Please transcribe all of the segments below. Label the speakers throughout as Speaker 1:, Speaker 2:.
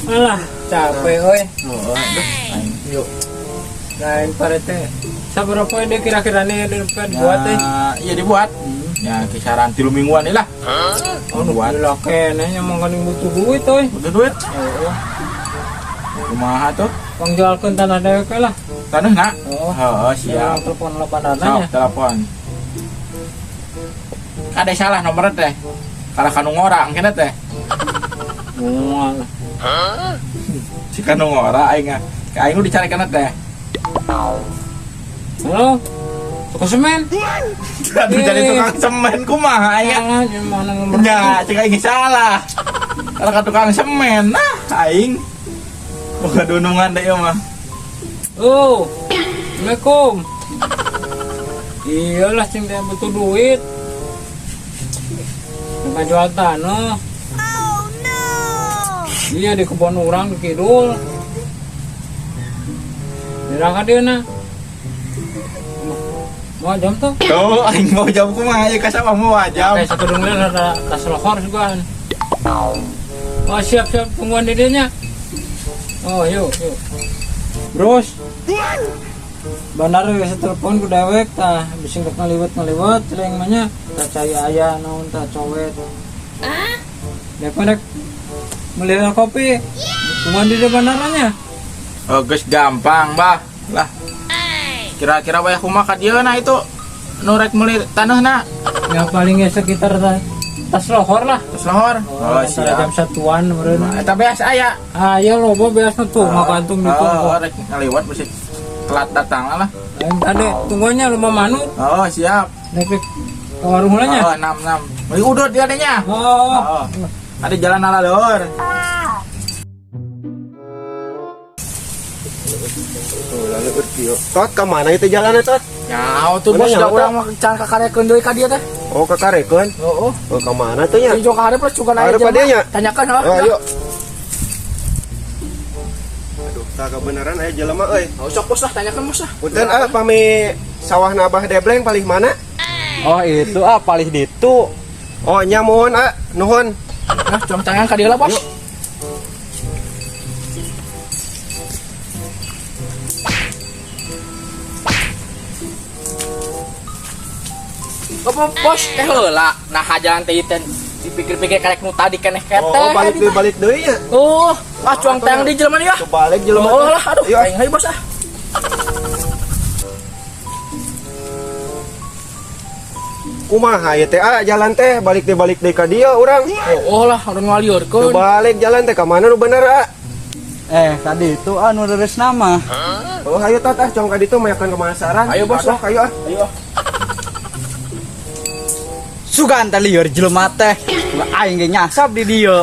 Speaker 1: Alah, capek euy.
Speaker 2: Oh, aduh, aing yuk.
Speaker 1: Lain parete. Saberapa ini kira-kira nih dibuat teh?
Speaker 2: Ya, iya dibuat. Ya kisaran 3 mingguan lah.
Speaker 1: Oh, nu
Speaker 2: buat.
Speaker 1: gila keneh nya mah kan butuh duit euy.
Speaker 2: Butuh duit.
Speaker 1: Heeh.
Speaker 2: Kumaha tuh?
Speaker 1: Pang jualkeun tanah dewek we lah.
Speaker 2: Tanah nak?
Speaker 1: Oh,
Speaker 2: Oh,
Speaker 1: siap.
Speaker 2: siap.
Speaker 1: Telepon lah
Speaker 2: Sok
Speaker 1: bandarnya.
Speaker 2: telepon. Ada salah nomor teh. Kalau kanu ngora engkena teh.
Speaker 1: Moal.
Speaker 2: Si kanu ngora aing ah. Ka aing nu dicari kana teh.
Speaker 1: Halo. Toko semen.
Speaker 2: Aduh jadi tukang semen kumaha aing ah.
Speaker 1: Salah, gimana nomor?
Speaker 2: Nya, cek aing salah. Kalau ka tukang semen, nah aing. Boga dunungan deh ieu mah.
Speaker 1: Oh. Assalamualaikum. Iyalah cing teh butuh duit. Nggak jual tanah.
Speaker 3: Oh no!
Speaker 1: Iya di kebun orang di kidul. Dirangka dia na. Mau jam tuh?
Speaker 2: Tuh, aing mau jam kumaha ieu ka sama mau jam.
Speaker 1: Kayak satu dungler ada tas lohor juga. Oh, siap siap tungguan dedenya. Oh yuk yuk. Bros. Bandar geus telepon ku dewek tah bisi rek ngaliwet ngaliwet sering mah nya tah cai aya naon tah cowet. Dek rek meuli kopi. Tungguan di bandaranya.
Speaker 2: Oh, geus gampang, Bah. Lah. Kira-kira wayah kumaha ka dieu na itu nu rek meuli taneuhna?
Speaker 1: Ya paling ya sekitar tas lohor lah.
Speaker 2: Terus lohor.
Speaker 1: Oh, antara jam satuan meureun.
Speaker 2: Nah, eta beas aya.
Speaker 1: Ah, iya loba biasa tuh ngagantung di
Speaker 2: Oh, rek ngaliwat bisi telat datang lah.
Speaker 1: Lain tadi tungguannya lomba manuk.
Speaker 2: Oh, siap.
Speaker 1: Rek rek ke warung heula nya.
Speaker 2: Oh, 66. Meuli udut dia adanya.
Speaker 1: Oh.
Speaker 2: Oh. Ada jalan ala lor.
Speaker 4: Tot ke mana itu jalannya, Tot?
Speaker 2: Nyaho tuh
Speaker 4: Mana
Speaker 2: bos, da
Speaker 4: nyaho,
Speaker 2: urang mah can kakarekeun deui ka dieu teh.
Speaker 4: Oh, ke Karekeun.
Speaker 2: Heeh.
Speaker 4: Oh, ke mana tuh nya?
Speaker 2: Di jauh ka hareup lah cugan aya
Speaker 4: Hareup
Speaker 2: jelema.
Speaker 4: dieu nya?
Speaker 2: Tanyakan heuh.
Speaker 4: Oh, ayo. Aduh, tak kebenaran aya jelema euy.
Speaker 2: Oh, sok bos lah, tanyakan bos lah.
Speaker 4: Punten ah pami sawah Abah Debleng palih mana?
Speaker 5: Oh itu ah palih ditu.
Speaker 4: Oh, nya muhun ah, nuhun.
Speaker 2: Nah, cuang tangan ka dieu lah, bos. Apa bos teh heula nah jalan teh teh dipikir-pikir karek nu tadi keneh
Speaker 4: Oh,
Speaker 2: keteh.
Speaker 4: oh, balik deui balik deui nya.
Speaker 2: Oh, ah cuang tang di jelema ya.
Speaker 4: Kebalik jelema.
Speaker 2: Oh lah, aduh,
Speaker 4: Ayo,
Speaker 2: aing hayu bos ah.
Speaker 4: Kumaha ya teh ah jalan teh balik deui ka dieu urang.
Speaker 2: Oh, oh lah, urang ngaliurkeun.
Speaker 4: Balik jalan teh ka mana nu bener ah?
Speaker 5: Eh tadi itu ah nu leres nama.
Speaker 4: Oh, ayo Tot ah cong ka ditu mayakan kemasaran.
Speaker 2: Ayo, bos, lah.
Speaker 4: Ayo ah.
Speaker 2: Ayo. ah.
Speaker 5: Sugan teh lieur jelema teh. Aing ge nyasap di dieu.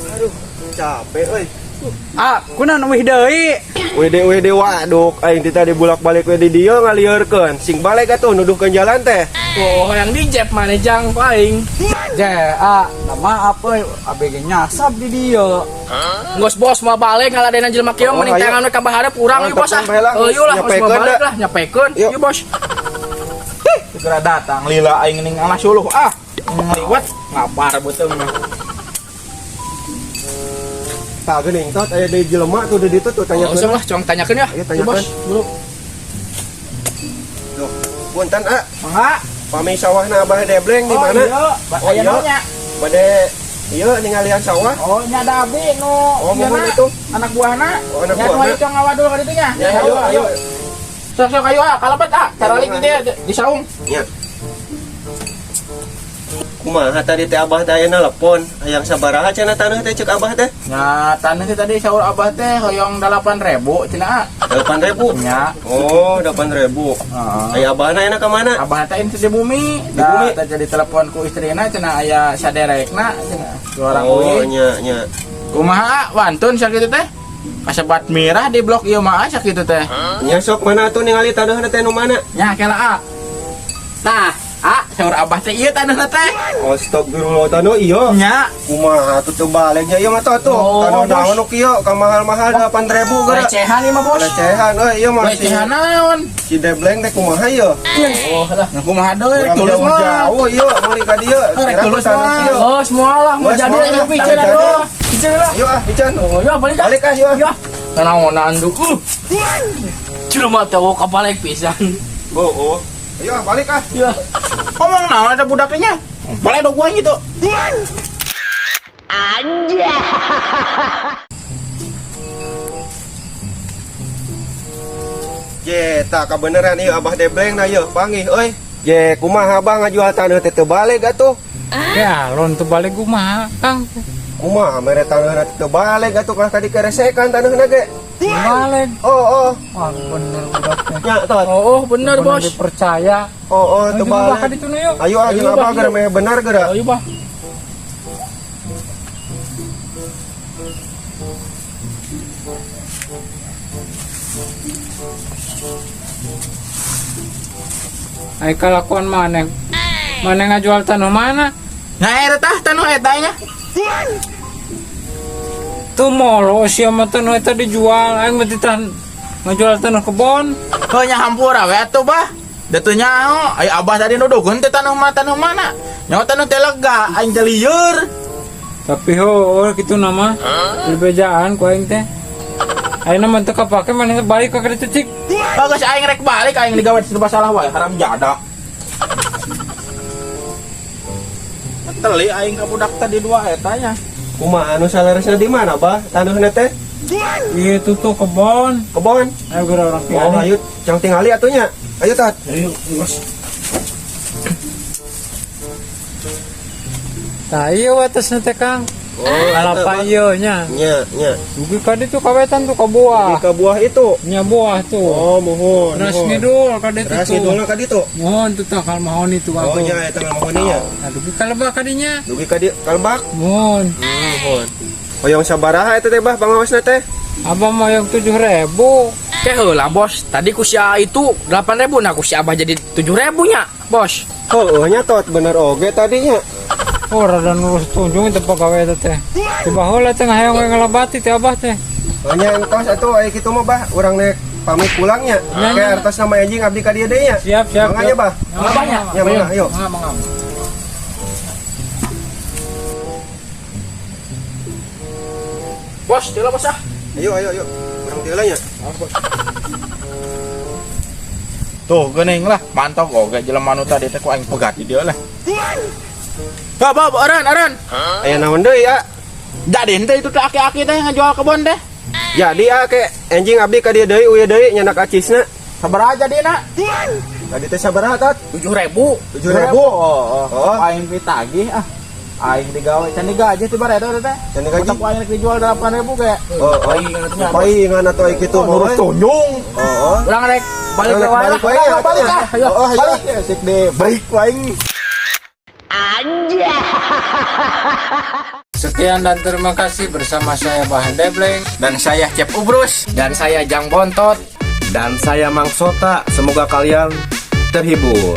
Speaker 4: Aduh, capek euy.
Speaker 5: Ah, kunaon wih deui?
Speaker 4: WD WD waduh aing ti tadi bolak-balik we di dieu ngaliurkeun. Sing balik atuh nuduhkeun jalan teh.
Speaker 2: Oh, yang di jeb mana jang paling.
Speaker 5: Je, ah, nah maaf euy, abg nyasap di dieu.
Speaker 2: Ngos bos mau balik ngaladena jelema kieu
Speaker 4: Oh,
Speaker 2: mending
Speaker 4: ayo.
Speaker 2: tangan we ka bahareup urang
Speaker 4: Oh,
Speaker 2: yuk bos ah.
Speaker 4: telepon bae lah,
Speaker 2: Oh, yuk lah, geus mau
Speaker 4: nyapekeun
Speaker 2: balik
Speaker 4: dah.
Speaker 2: lah, nyapekeun.
Speaker 4: Yuk.
Speaker 2: Yuk bos. Segera datang lila aing ning alas suluh ah. Ngaliwat ngapar beuteung mah.
Speaker 4: Tah geuning Tot aya deui jelema tuh di ditu tuh
Speaker 2: Oh,
Speaker 4: tanyakeun.
Speaker 2: sok lah, cuang tanyakeun ya.
Speaker 4: Ayo,
Speaker 2: Yuk, bos.
Speaker 4: tanyakeun.
Speaker 2: Buru.
Speaker 4: Duh, punten ah,
Speaker 2: Mangga.
Speaker 4: pami sawahna Abah Debleng di mana?
Speaker 2: Oh, iya.
Speaker 4: Oh,
Speaker 2: Aya
Speaker 4: iya.
Speaker 2: naonnya?
Speaker 4: Bade ieu ningalian sawah.
Speaker 2: Oh, nya ada abi nu
Speaker 4: Oh,
Speaker 2: ieu
Speaker 4: mohon
Speaker 2: na,
Speaker 4: itu.
Speaker 2: Anak buahna.
Speaker 4: Oh, anak
Speaker 2: Nya
Speaker 4: buahna.
Speaker 2: nu ayo cuang ngawadul ka ditu nya.
Speaker 4: Ya, ayo, ayo.
Speaker 2: Sok sok ayo ah, kalebet ah. Taralik di dieu di saung.
Speaker 4: Ya. Kumaha tadi teh Abah teh aya telepon, hayang sabaraha cenah taneuh teh cek Abah teh?
Speaker 2: Nya tanah teh tadi saur abah teh hoyong 8.000 cenah ah.
Speaker 4: 8.000.
Speaker 2: Nya.
Speaker 4: Oh, 8.000.
Speaker 2: Heeh.
Speaker 4: Aya abahna enak ka mana?
Speaker 2: Abah teh ini di bumi,
Speaker 4: Di bumi.
Speaker 2: Teh jadi telepon ku istrina cenah aya saderekna cenah. Dua orang
Speaker 4: Oh,
Speaker 2: uih.
Speaker 4: nya nya.
Speaker 2: Kumaha wantun sakitu teh? Kasebat mirah di blok ieu mah sakitu teh.
Speaker 4: Nya sok mana tuh ningali taneuhna teh nu mana?
Speaker 2: Nya kela ah. Tah, Ah, saur abah teh ieu taneuhna teh.
Speaker 4: Astagfirullah, taneuh ieu.
Speaker 2: Nya.
Speaker 4: Kumaha tuh teu balegnya ieu mah tuh tuh.
Speaker 2: Oh,
Speaker 4: Taneuh
Speaker 2: bos.
Speaker 4: naon nu kieu kamahal-mahal 8.000 geura.
Speaker 2: Recehan ieu mah, Bos.
Speaker 4: Recehan euy ieu mah si,
Speaker 2: Recehan naon?
Speaker 4: si Debleng teh kumaha ieu?
Speaker 2: Oh, lah, nah kumaha deui rek
Speaker 4: Urang
Speaker 2: tulus mah.
Speaker 4: jauh-jauh ieu meuli ka dieu.
Speaker 2: Rek
Speaker 4: Kira
Speaker 2: tulus
Speaker 4: taneuh
Speaker 2: mah.
Speaker 4: kieu.
Speaker 1: Oh, semua lah mau
Speaker 4: Wes,
Speaker 1: jadi
Speaker 4: semua
Speaker 1: lah
Speaker 4: lah.
Speaker 1: piceun
Speaker 4: Jadi.
Speaker 1: atuh. Piceun lah.
Speaker 4: Ayo ah, Ican.
Speaker 1: Oh, ya balik ah.
Speaker 4: Balik ah, yuk ah.
Speaker 1: Ya. Naonan duh. Jelema teh oh kabalik pisan.
Speaker 4: Oh, oh. Ayo ah, balik ah.
Speaker 1: Ya.
Speaker 2: Ngomong naon ada budaknya? Boleh dong gua gitu.
Speaker 4: Je, tak kabeneran ieu Abah Debleng na ieu, panggih euy. Je, kumaha Abah ngajual taneuh teh teu baleg atuh?
Speaker 1: Ya, lon teu balik kumaha, Kang?
Speaker 4: Kumaha mere taneuhna teh teu baleg atuh kalah tadi keresekan taneuhna ge.
Speaker 1: Balik.
Speaker 4: Oh, oh.
Speaker 1: Wah, bener budak teh.
Speaker 4: Nya tot.
Speaker 1: Oh, bener, Bos. Dipercaya.
Speaker 4: Oh, oh, teu
Speaker 1: Ayo bah
Speaker 4: baleg.
Speaker 1: ka ditu nu yuk.
Speaker 4: Ayo ah, jeung
Speaker 1: Ayo,
Speaker 4: Abah
Speaker 1: Bah,
Speaker 4: geura meh bener geura.
Speaker 1: Ayo, Bah. Ai kalakuan maneh. Maneh ngajual tanah mana?
Speaker 2: Nah, eta tah taneuh eta nya.
Speaker 1: Tuh molo sia mah tanah eta dijual, aing mah titah ngajual tanah kebon.
Speaker 2: Heuh nya hampura we atuh, Bah. Da teu nyaho, ai abah tadi nuduhkeun teh taneuh mah taneuh mana? Nyaho taneuh teh lega, aing teh lieur.
Speaker 1: Tapi ho, gitu nama. Berbejaan ku aing teh. Ayeuna mah teu kapake maneh balik ka ditu cik.
Speaker 2: Bagus aing rek balik aing digawe serba salah wae haram jadah. Teli aing ka budak tadi dua eta nya.
Speaker 4: Kumaha anu saleresna di mana, Bah? Taneuhna teh?
Speaker 1: Itu tuh kebon.
Speaker 4: Kebon.
Speaker 1: Ayo geura urang
Speaker 4: Oh,
Speaker 1: tingali.
Speaker 4: ayo jang tingali atuh nya. Ayo tat.
Speaker 1: Ayo, bos. Tah ieu watasna teh Kang.
Speaker 4: Oh,
Speaker 1: Kalapa ieu nya.
Speaker 4: Nya, nya.
Speaker 1: Dugi ka ditu kawetan tuh ka buah.
Speaker 4: Di ka buah itu.
Speaker 1: Nya buah tuh.
Speaker 4: Oh, muhun.
Speaker 1: Teras
Speaker 4: muhun.
Speaker 1: ngidul ka ditu
Speaker 4: Teras
Speaker 1: tuh.
Speaker 4: ngidulna ka ditu.
Speaker 1: Mohon tuh tah kalmahoni tuh
Speaker 4: Oh,
Speaker 1: aku.
Speaker 4: nya eta mahoni nya.
Speaker 1: Nah, dugi kalebak ka dinya.
Speaker 4: Dugi ka di kalbak.
Speaker 1: Mohon.
Speaker 4: Muhun. Hoyong sabaraha eta teh, Bah, pangawasna teh?
Speaker 1: Abah mau yang 7.000.
Speaker 3: Ke heula bos, tadi ku si A itu 8.000, nah ku si Abah jadi 7.000 nya, bos.
Speaker 4: Heueuh nya tot bener oge tadinya.
Speaker 1: Oh, rada nurus tunjung itu pegawai itu teh. Tiba heula teh ngahayang we ngalebati teh abah teh.
Speaker 4: Nya entos atuh aya kitu mah, Bah, urang nek pamit pulangnya.
Speaker 1: Nya,
Speaker 4: Kayak
Speaker 1: nya.
Speaker 4: artos nama anjing abdi ka dieu deui nya.
Speaker 1: Siap, siap.
Speaker 4: Mangga nya, Bah.
Speaker 1: Mangga,
Speaker 4: Ya, mangga, ayo.
Speaker 1: Mangga, mangga.
Speaker 2: Bos, teu bos ah.
Speaker 4: Ayo, ayo, ayo. Urang teu nya.
Speaker 2: Tuh geuning lah, mantap oge jelema nu tadi teh ku aing pegat di dieu lah. Bah, bah, eureun, eureun.
Speaker 4: Aya naon deui, ya?
Speaker 2: Jadi henteu itu teh aki-aki teh ngajual kebon teh.
Speaker 4: Jadi ah ke anjing abdi ka dieu deui uya deui nyandak acisna.
Speaker 2: Sabaraha jadina?
Speaker 4: Tadi teh sabaraha tat?
Speaker 3: 7.000.
Speaker 4: 7.000.
Speaker 2: Oh, oh.
Speaker 4: Oh.
Speaker 2: Aing ditagih ah. Aing digawe can digaji ti baredo teh.
Speaker 4: Can digaji?
Speaker 2: Matak ku aing rek dijual 8.000 kayak.
Speaker 4: Oh, oh. Paingan atuh ai kitu mah.
Speaker 2: Nurus
Speaker 4: euy.
Speaker 2: tunjung.
Speaker 4: Oh, oh.
Speaker 3: Urang rek balik ke wae lah.
Speaker 4: Balik wae ya,
Speaker 2: Balik ah.
Speaker 4: Ayo, oh, ayo.
Speaker 2: Balik ya sik deh, break ku aing.
Speaker 1: Sekian dan terima kasih bersama saya Bahan Debleng.
Speaker 2: Dan saya Cep Ubrus.
Speaker 3: Dan saya Jang Bontot.
Speaker 4: Dan saya Mang Sota, semoga kalian terhibur.